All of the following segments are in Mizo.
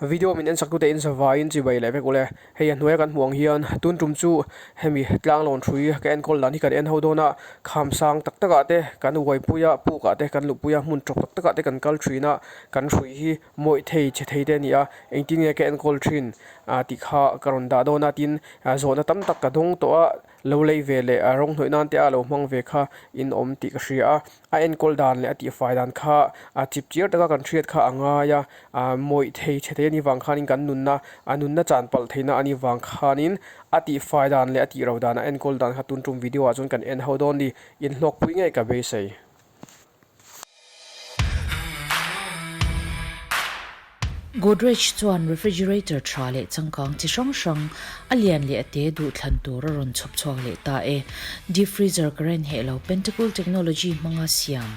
Video min en sak tute in zavaiin chibai leh vek ule. Hei a hnuaia kan hmuh ang hian tun tum chu hemi tlanglawn hrui ka enkawl dan hi kan en ho dawn a, kham sang tak takah te kan uaipui a, pukah te kan luhpui a, hmun tawp tak takah te kan kal thin a, kan hrui hi mawih thei chhe thei te a ni a, engtin nge ka enkawl thin ah tih kha ka rawn dah dawn a, tin zawhna tam tak ka dawng tawh a, lo lei ve leh rawng hnawih nan te a lo hmang ve kha in awm tih ka hria a. A enkawl dan leh a tihfai dan kha a chip chiar taka kan hriat kha a ngai a, ah mawih thei chhe thei a nih vang khanin kan nunna a nunna chan palh theihna a nih vang khanin a tihfai dan leh a tih ro dan a enkawl dan kha tun tum video ah chuan kan en ho dawn ni, inhlawkpui ngei ka beisei. Godrej chuan refrigerator tha leh changkang chi hrang hrang, a lian leh a te duh thlan tur a rawn chhawp chhuak leh ta e. Deep freezer current heh lo Pentacool technology hmanga siam,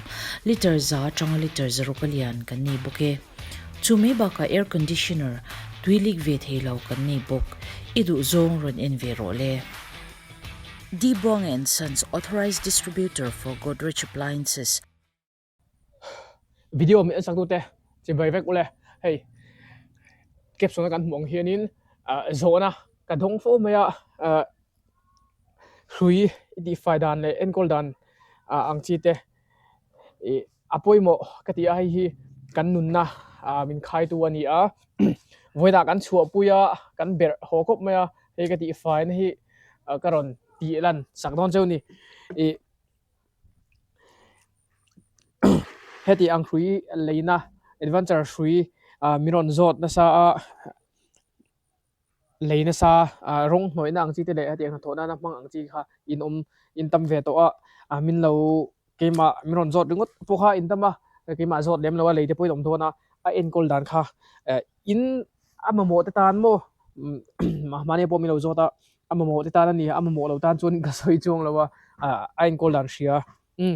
litre za atanga litre zaruk a lian kan nei bawk e. Chu mai bakah air conditioner, tui leak ve thei lo kan nei bawk. I duh zawng rawn en ve rawh le. D Buang and Sons Authorized Distributor for Godrej Appliances. Video min en sak tute chibai vek ule hei caption a kan hmuh ang hianin ah zawhna ka dawng fo mai a ah hrui i tihfai dan leh enkawl dan ah ang chi te ih a pawimawh ka ti a hei hi kan nunna ah min khaitu a ni a vawiinah kan chhuahpui a kan berh haw khawp mai a hei ka tihfaina hi ka rawn tih lan sak dawn cheu a ni ih. Heti ang hrui leina adventure hrui ah min rawn zawt nasa a lei nasa ah rawng hnawihna ang chi te leh hetiang hnathawh nana hmang ang chi kha in awm in tam ve tawh a ah min lo keimah min rawn zawt ringawt pawh kha in tam a keimah zawt lem lo a lei te pawh in awm dawn a a enkawl dan kha eh in a mamawh te tan maw mahni pawh min lo zawt a. A mamawh te tan a ni a, a mamawh lo tan chuan ka sawi chuang lo a, a enkawl dan hria. Umm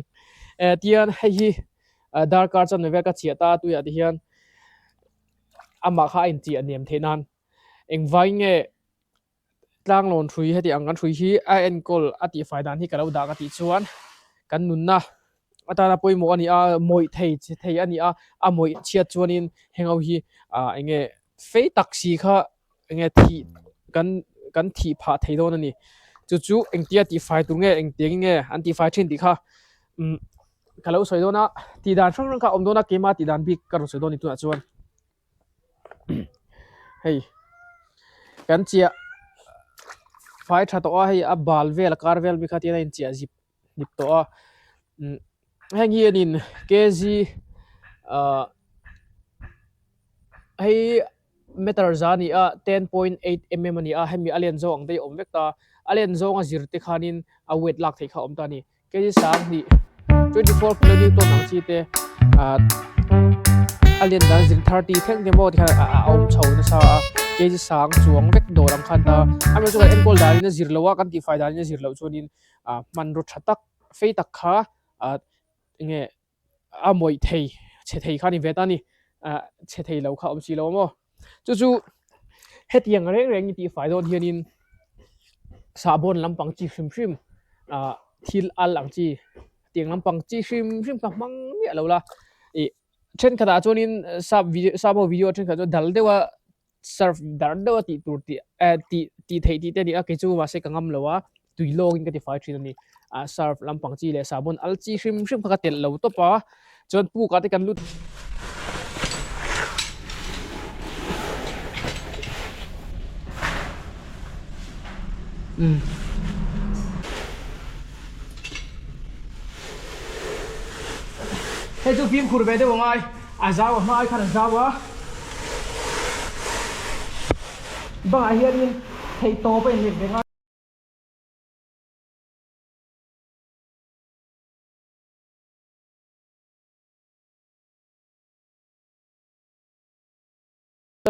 eh tihian hei hi darkar chanve vel ka chiah ta a tuiah te hian amah kha a inchiah nem theih nan engvangin nge tlanglawn hrui heti ang kan hrui hi a enkawl a tihfai dan hi ka lo dah ka tih chuan kan nunna atana pawimawh a ni a, mawih thei che thei a ni a, a mawih chhiat chuanin heng ho hi ah eng nge fei tak si kha eng nge thih kan kan thih phah thei dawn a ni. Chu chu engtia tihfai tur nge engtiangin nge an tihfai thin tih kha umm ka lo sawi dawn a, tih dan hrang hrang kha a awm dawn a, keimah tih dan bik ka rawn sawi dawn a ni tunah chuan. Hei kan chiah fai tha tawh a hei a bal vel a kar vel mi kha tihian a inchiah zip hnip tawh a umm heng hi anin kg ah hei meter za a ni a 10.8 mm a ni a hemi a len zawng ang te hi a awm vek ta a len zawng a zir te khanin a weight lak theih kha a awm ta a ni kg 20 24 kilonewton ang chi te ah a len dan zir 30 thleng te maw tikhan a awm chho nasa a kg sang chuang vek dawr ang khan ta amaherawhchu kan enkawl danin a zir loh a kan tihfai danin a zir loh chuanin ah hmanraw tha tak fei tak kha ah enge a mawih thei chhe thei kha a ni ve ta a ni ah chhe thei lo kha a awm si lo a maw chu chu hetiang reng reng i tihfai dawn hianin sahbawn lampang chi hrim hrim ah thil al ang chi tiang lampang chi hrim hrim kha hmang miah lo la ih thenkhatah chuanin sap video sap ho video thenkhat chuan dal deuha Surf dar deuh a tih tur tih eh tih tih theih tih te a ni a kei chu mahse ka ngam lo a tui lawngin ka ti fai thin a ni ah surf lampang chi leh sahbawn al chi hrim hrim kha ka telh lo tawp a chuan puk ah te kan lut Hei chu fimkhur ve deuh angai a zau a hma ai khan a zau a bangah hianin theih tawp a inlet ve ngai.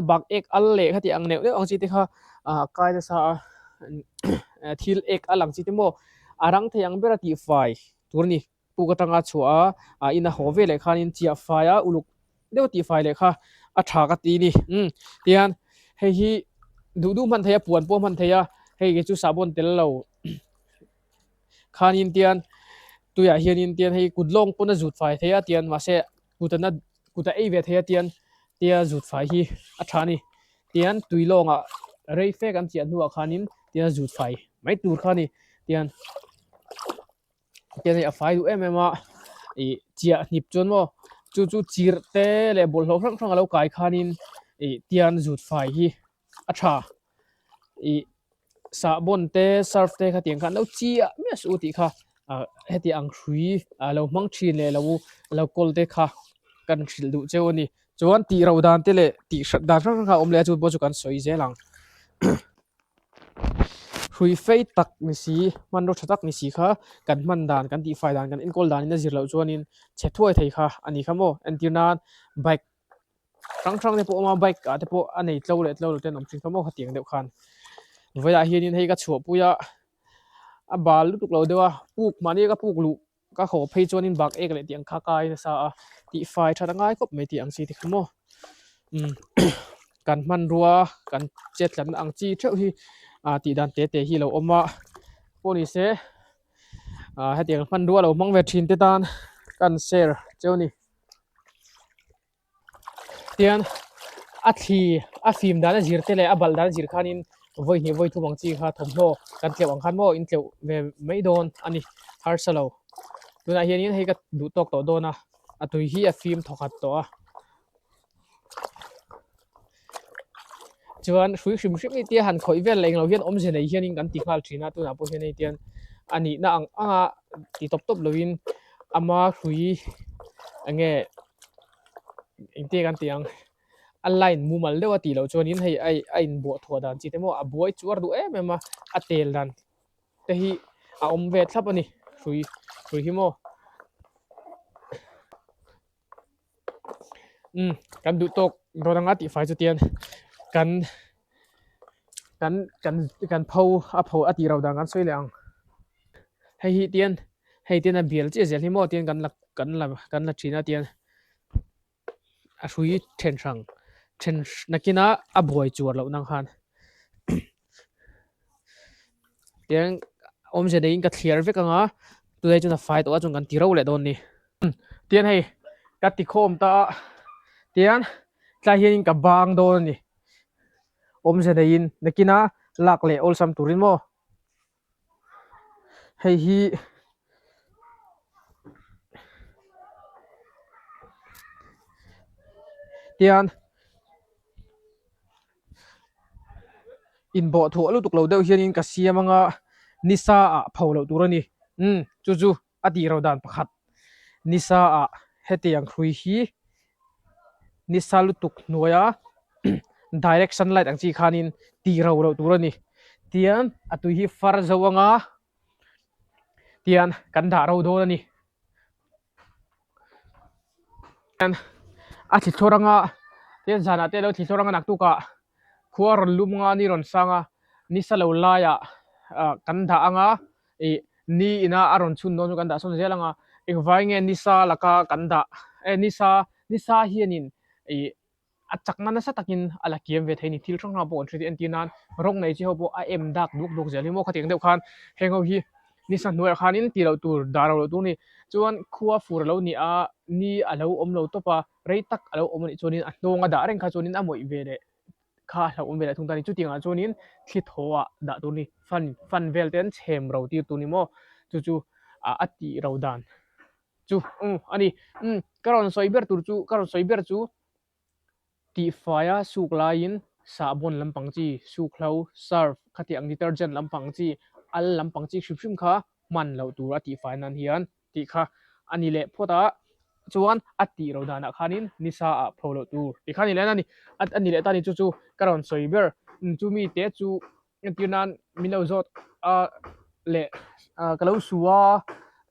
Bak ek al leh kha tih ang neuh neuh ang chi te kha ah kai nasa a thil ek al ang chi te maw a rang thei ang ber a tihfai tur a ni puk atanga chhuah a ah in a haw vel leh khanin chiah fai a uluk deuh tihfai leh kha a tha ka ti a ni umm tihian hei hi duh duh hman thei a puan pawh hman thei a hei hi chu sahbawn tel lo khanin tian tuiah hianin tian hei kut lawng pawn a zut fai thei a tian mahse kut a na kut a ei ve thei a tian. Tia zut fai hi a tha a ni. Tian tui lawngah rei fe kan chiah hnuah khanin tia zut fai mai tur kha a ni. Tian tian hei a fai duh em em a, ih chiah hnip chuan maw chu chu chirh te leh bawlhhlawh hrang hrang a lo kai khanin ih tian zut fai hi a tha. Ih sahbawn te surf te khatiang khan lo chiah miah suh u tih kha ah heti ang hrui ah lo hmang thin leh lo lo kawl te kha kan hrilh duh cheu a ni. Chuan tih ro dan te leh tih hrat dan hrang hrang kha a awm leh a chu pawh chu kan sawi zel ang. Hrui fei tak ni si hmanraw tha tak ni si kha kan hman dan kan tihfai dan kan enkawl danin a zir loh chuanin chhe thuai thei kha a ni kha maw entir nan bike hrang hrang te pawh a awm a bike ah te pawh a nei tlo leh tlo lo te an awm thin kha maw khatiang deuh khan vawiah hianin hei ka chhuahpui a a bal lutuk lo deuh a puk mahni ka puk luh ka haw phei chuanin bak ek leh tih ang kha kai nasa a tihfai that a ngai khawp mai tih ang chi te kha maw umm kan hmanrua kan chet tlatna ang chi theuh hi ah tih dan te te hi a lo awm a pawh ni se ah hetiang hmanrua lo hmang ve thin te tan kan share cheu a ni. Tian a thli a fim dan a zir te leh a balh dan a zir khanin vawi hnih vawi thum ang chi kha thawmhnaw kan tleuh ang khan maw in tleuh ve mai dawn a ni harsa lo. Tunah hianin hei ka duh tawk tawh dawn a, a tui hi a fim thawkhat tawh a. Chuan hrui hrim hrim hi tia han khawih vel leh englo hian awmze nei hianin kan ti nghal thin a, tunah pawh hian hei tian a nihna ang anga ti tawp tawp lovin ama hrui eng nge engte kan tih ang a line mumal deuh a tih loh chuanin hei a a inbuah thuah dan chi te maw a buai chuar duh em em a, a tel dan te hi a awm ve thlap a ni hrui hrui hi maw. Umm kan duh tawk dawn anga tih fai chu tian kan kan kan kan pho a pho a tih ro dan kan sawi leh ang hei hi tian hei tian a bial chiah zel hi maw tian kan la kan la kan la thin a tian a hrui then hrang then nakinah a buai chuar loh nang khan. Tiang awmze neiin ka thliar vek ang a tunah chuan a fai tawh a chuan kan ti ro leh dawn a ni. Tian hei ka ti khawm ta a tian tlai hianin ka bang dawn a ni awmze neiin nakina lak leh awlsam turin maw hei hi tian. Inbawh thuah lutuk lo deuh hianin ka siam anga nisa ah pho loh tur a ni. Umm chu chu a tih ro dan pakhat. Nisa ah hetiang hrui hi nisa lutuk hnuaia direct sunlight ang chi khanin tih ro loh tur a ni. Tian a tui hi far zo anga tian kan dah ro dawn a ni. A thli thlawr anga tin zanah te a lo thli thlawr anga naktukah khua rawn lum anga ni rawn sang a ni sa lo laiah ah kan dah anga ih ni ina a rawn chhun dawn chu kan dah sawn zel anga engvai nge ni sa laka kan dah eh ni sa ni sa hianin ih a chakna nasa takin a la kiam ve thei a ni. Thil hrang hrang pawh kan hre thei entir nan rawng nei chi ho pawh a em dak duk duk zel hi maw khatiang deuh khan heng ho hi nisa hnuaiah khanin tih loh tur dah loh loh tur a ni. Chuan khua fur a lo ni a, ni a lo awm lo tawp a, rei tak a lo awm a nih chuanin a hnawng a dah reng kha chuanin a mawih ve leh kha a hlauhawm ve leh thung ta a ni. Chutiangah chuanin thli thaw ah dah tur a ni. Fan fan vel te an chhem ro tir tur a ni maw chu chu a tih ro dan chu umm a ni. Umm ka rawn sawi ber tur chu ka rawn sawi ber chu tihfaia suk laiin sahbawn lampang chi, sukhlo, surf, khati ang detergent lampang chi, al lampang chi hrim hrim kha hman loh tur a tihfai nan hian tih kha a ni leh phawt a, chuan a tih ro danah khanin nisa ah pho loh tur tih kha a ni leh a ni a ni leh ta a ni chu chu ka rawn sawi ber chumi te chu entir nan min lo zawt a leh ah ka lo su a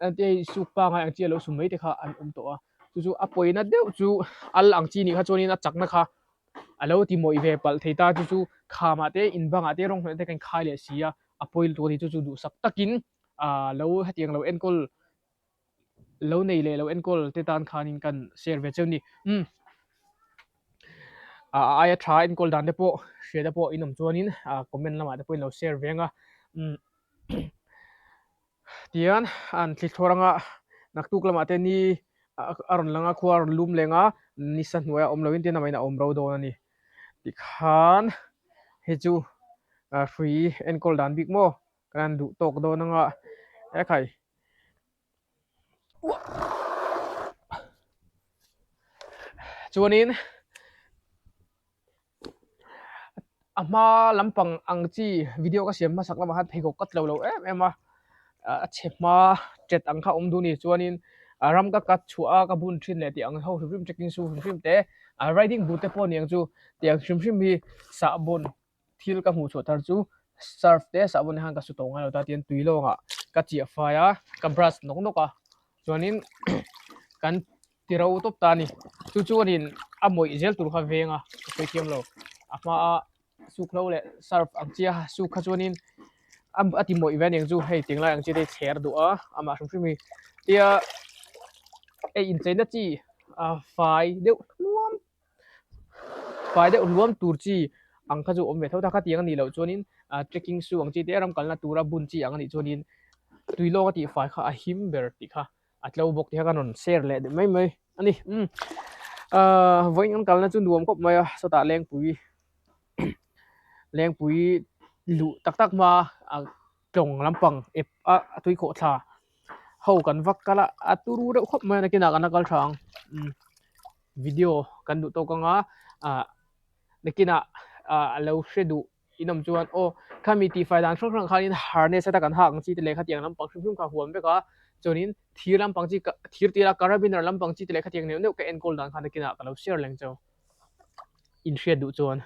ente hei suk pangai ang chi a lo su mai te kha an awm tawh a chu chu a pawina deuh chu al ang chi nih kha chuanin a chakna kha a lo ti mawih ve palh thei ta chu chu khamah te in bangah te rawng hnawih te kan khai leh si a a pawi lutuk a ni chu chu duhsak takin ah lo hetiang lo enkawl lo nei leh lo enkawl te tan khanin kan share ve cheu a ni umm a aia tha enkawl dan te pawh hria te pawh in awm chuanin ah comment lamah te pawhin lo share ve ang a umm tihian an thli thlawr anga naktuk lamah te ni. A rawn lang a, khua a rawn lum leng a, nisa hnuaiah awm loin tin amahin a awm ro dawn a ni. Tikhan hei chu hrui enkawl dan bik maw kan han duh tawk dawn anga ekhai. Chuanin a hma lampang ang chi video ka siam hmasak lamah khan pheikhawk ka tlo lo em em a a chhe hma tet ang kha a awm duh a ni chuanin a ram ka cut chhuah a ka bun thin leh tih ang ho hrim hrim trekking shoe hrim hrim te a riding boot te pawh ni ang chu tiang hrim hrim hi sahbawn thil ka hmuh chhuah thar chu surf te sahbawn te khan ka su tawh ngai lo ta tihian tui lawngah ka chiah fai a ka brush nawk nawk a chuanin kan ti ro tawp ta a ni chu chuanin a mawih zel tur kha veng a ka sawi thiam lo a hmaa suk hlo leh surf ang chiah a suk kha chuanin a ti mawih ve aniang chu hei tinglai ang chi te hi chher duh a amah hrim hrim hi tia hei incheina chi a fai deuh hluam fai deuh hluam tur chi ang kha chu awm ve tho ta khatiang anih loh chuanin ah trekking shoe ang chi te ram kalna tura bun chi ang anih chuanin tui lawk a tihfai kha a him ber tih kha. A tlo bawk tih kha kan rawn share leh mai mai a ni umm ahh vawiin kan kalna chu nuam khawp mai a sawtah lengpui lengpui luh tak tak hma a tlawng lampang ep a a tui khawh thla ho kan vak kal a a turu deuh khawp mai a nakinah kan la kal tha ang umm video kan duh tawk anga ah nakinah ah a lo hre duh. In awm chuan aw khami tihfai dan hrang hrang khanin harness ata kan hak ang chi te leh khatiang lampang hrim hrim kha huam vek a, chuanin thir lampang chi thir tira carabiner lampang chi te leh khatiang neuh neuh ka enkawl dan khan nakinah ka lo share leng cheu. Inhriat duh chuan.